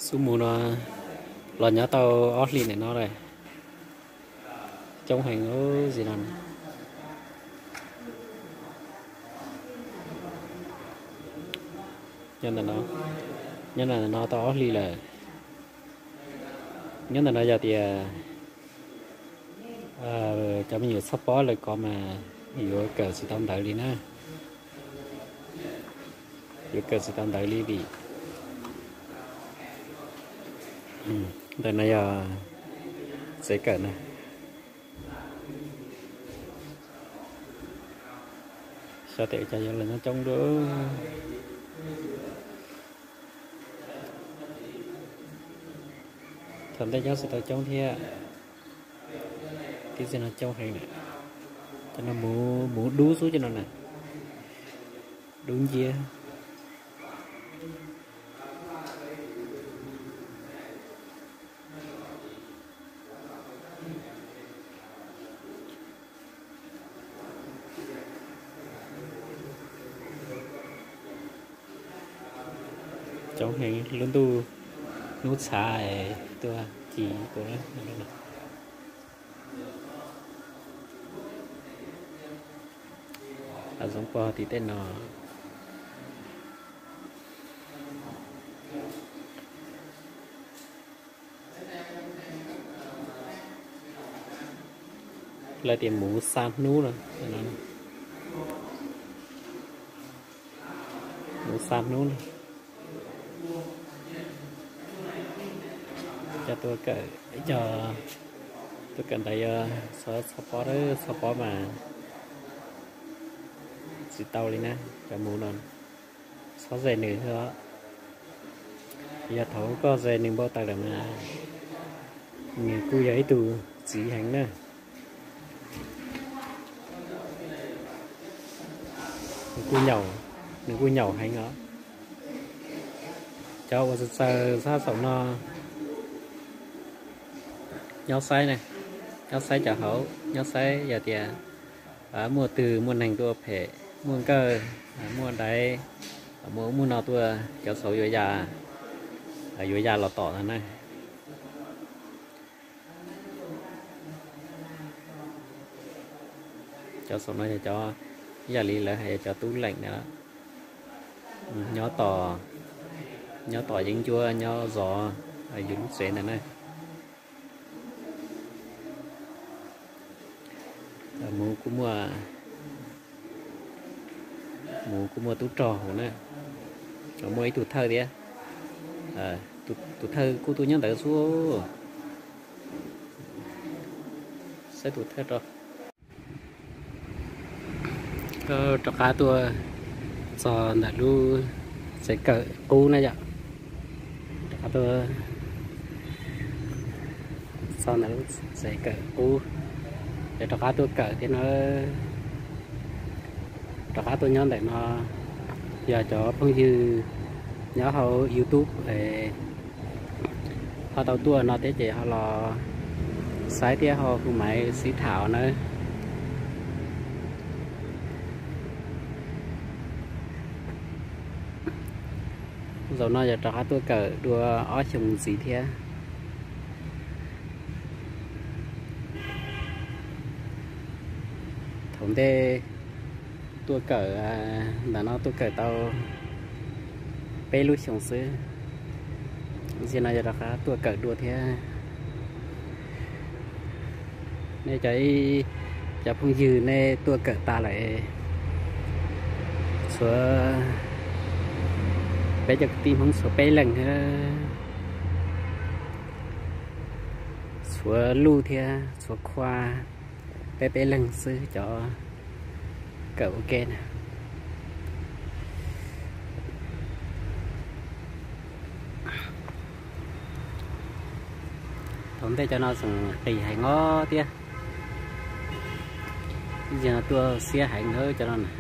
Xub mus no los nyob tau ob hlis ntawm no lawm. Coob heev zim no. Nyob ntawm no, nyob ntawm no tau ob hlis lawm. Nyob ntawm no yog tias cov me nyuam txhob pob lawv kov mas yuav kawm tsis tau ntawv li na. Yuav kawm tsis tau ntawv li vim ntawm no yog tsev kawm na. Xyov tes cas yuav los nyob coob dua. Thaum ntej nyob tsis tau coob thiab. Tib txij no coob heev na. Cov no muv dub xwb cov no na. Dub nciab. Coob heev, lub ntuj hnub txhav tuaj ci tuaj. Hav zoov pog tim tej no. Lawv tias muv xa hnub no. Muv xa hnub no. Cov tuaj kawm, cov tuaj kawm ntawd yog txhob pob, txhob pob mas tsis tau li na. Cov muv no txhob ze nws os. Yog thaum koj ze nws npau taws lawm mas nws kuj yog ib tug txiv heev na. Nws kuj nyaum, nws kuj nyaum heev os. Cov uas txawv txawv sab saum no nyob saib, nyob saib cov hauv, nyob saib yog tias muaj twg muaj neeg tuaj phem, muaj nkawj, muaj daiv, muaj ub muaj no tuaj, cov saud yuav ya, yuav ya los tom ntag na. Cov saum no yog cov, ib yam li lawv hais yog cov tub leem na. Nyob tos, nyob tos yeeb ncuab nyob zov yus lub tsev ntawd na. Muv kuj muaj, muv kuj muaj tub rog hauv na. Muaj ib tug thawj thiab. Tus thawj kuj tuaj nyob ntawd xwb. Saib tus thawj rau. Rov qab tuaj txog ntawm lub tsev kawm qub na yom. Rov qab tuaj txog ntawm lub tsev kawm qub, es rov qab tuaj kawm thiab na. Rov qab tuaj nyob ntawm no, yog cov phooj ywg nyob hauv YouTube es ho tau tuaj no thiab ces ho los saib thiab ho hu maiv sib tham nawb. Zaum no yog rov qab tuaj kawm dua ob xyoos ntxiv thiab. Thaum ntej tuaj kawm ntawm no tuaj kawm tau peb lub xyoos xwb, ntxiv no yog rov qab tuaj kawm dua thiab. Nej cov, cov phooj ywg nej tuaj kawm tas lawm, tshuav peb cov kwv tij Hmoob tshuav peb leeg thiab, tshuav Luj thiab tshuav Khua, peb peb leeg xwb cov kawm ua ke na. Thaum ntej cov no tseem qis heev os thiab, ib zaug no tuaj siab heev cov no na.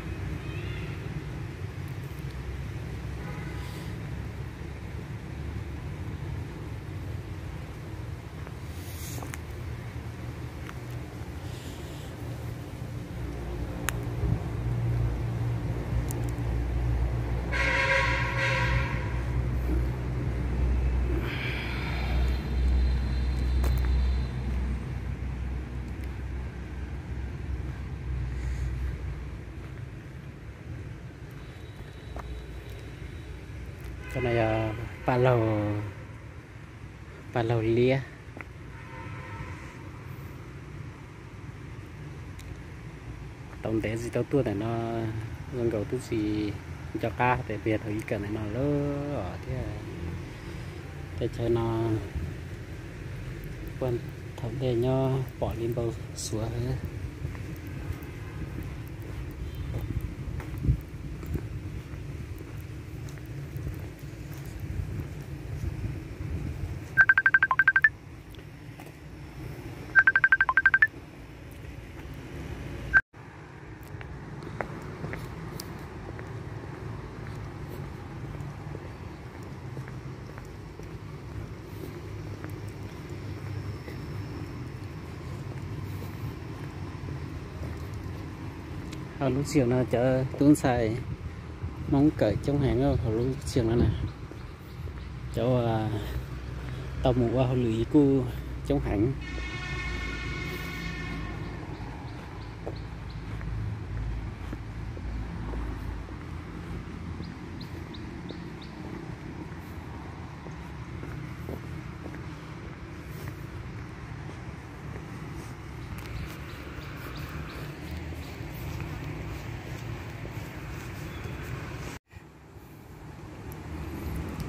No yog paj laug, paj laug liab. Tau ntev tsis tau tuaj ntawm no, zoo nkaus twb tsis nco qab tias puas yog thaum ub kawm ntawm no lawm thiab. Teb chaws no puag thaum ntej nyob pom li npau suav heev. Hauv lub xyoo no cov tub ntxhais Hmoob kawm coob heev hauv lub xyoo no na. Cov uas tau mus ua hauj lwm kuj coob heev.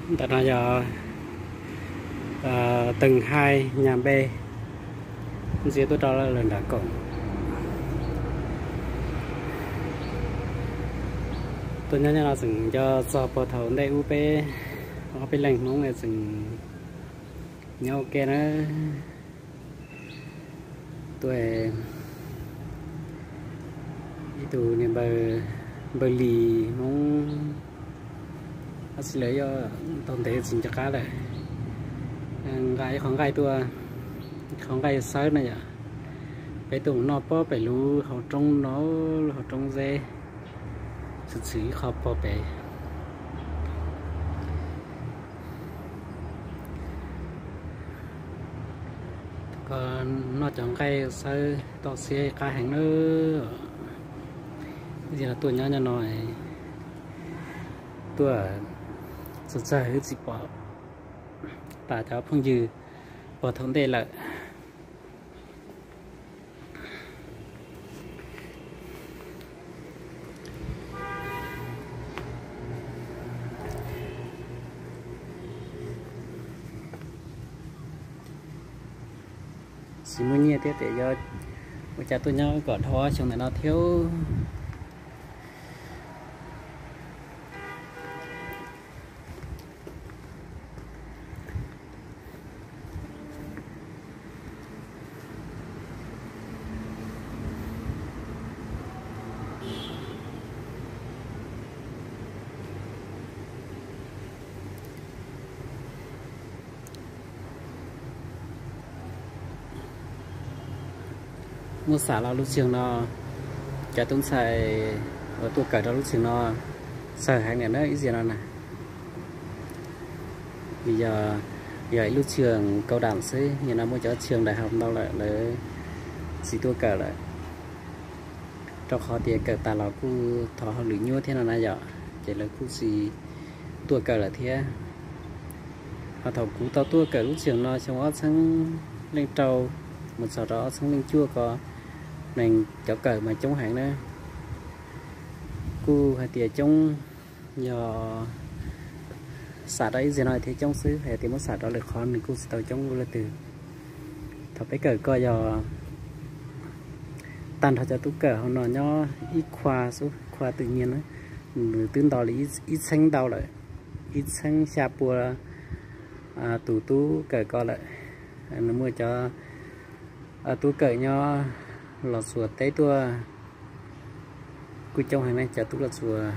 Ntawm no yog Teem Hais Nyas Npe, ntsia tuaj rau lawm nram koom. Tuaj nyob nyob no tseem nco txog puag thaum ntej ub peb ob peb leeg Hmoob tseem nyob ua ke na. Tuaj ib tug niag npawg, npawg Lis Hmoob, tab sis lawv yog tau ntev tsis nco qab lawm. Nqa ib qho nqaij tuaj, qhov nqaij xawb na yom. Peb tuaj mus noj pob pem lub hauv roob no, lub hauv roob zeb, txhwm txhwm ib qho pob pem. Koj noj cov nqaij xawb toj siab qab heev na. Ib zaug no tuaj nyob nyob no, tuaj txog txog wb tsis pom tas cov phooj ywg puag thaum ntej lawm. Tsis muaj nyiaj thiab ces yuav ua cas tuaj nyob kom dhau ob xyoo ntawm no thiab. Muab xam los lub xyoo no, cov tub ntxhais uas tuaj kawm rau lub xyoo no txawg heev na ib zaug no na. Vim yog, yog ib lub xyoo kaum dam xwb, nim no muaj cov xyoo daim hauv ntau lawm lawv tsis tuaj kawm lawm, rau qhov tias kawm tas los kuj thov hauj lwm nyuaj thiab no na yom, ces lawv kuj tsis tuaj kawm lawm thiab. Ho thaum kuv tau tuaj kawm lub xyoo no xyoo ob txheeb leej rau mus txog rau ob txheeb leej cuaj ko, neeg cov kawm mas coob heev na. Kuj hais tias coob, yog xam rau ib zaug no thiaj coob xwb, hais tias muab xam rau lwm qhov nws kuj tsis tau coob ua luaj twg. Thaum peb kawm ko yog tag nrho cov tub kawm hauv no nyob ib khua xwb, khua twm nyias na, nws twb nto li ib txheeb ntau lawm, ib txheeb xya pua tus tub kawm ko lawm. Nws muaj cov tub kawm nyob Los Tsuas teb tuaj kuj coob heev ne, cov tub Los Tsuas,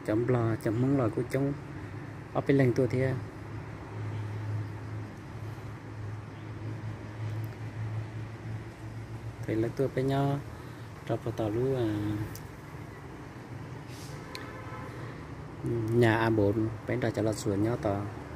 cov Nplog, cov Hmoob los kuj coob, ob peb leeg tuaj thiab. Ces lawv tuaj peb nyob rau puag tom lub nyas A Npaus, peb nrog cov Los Tsuas nyob tod.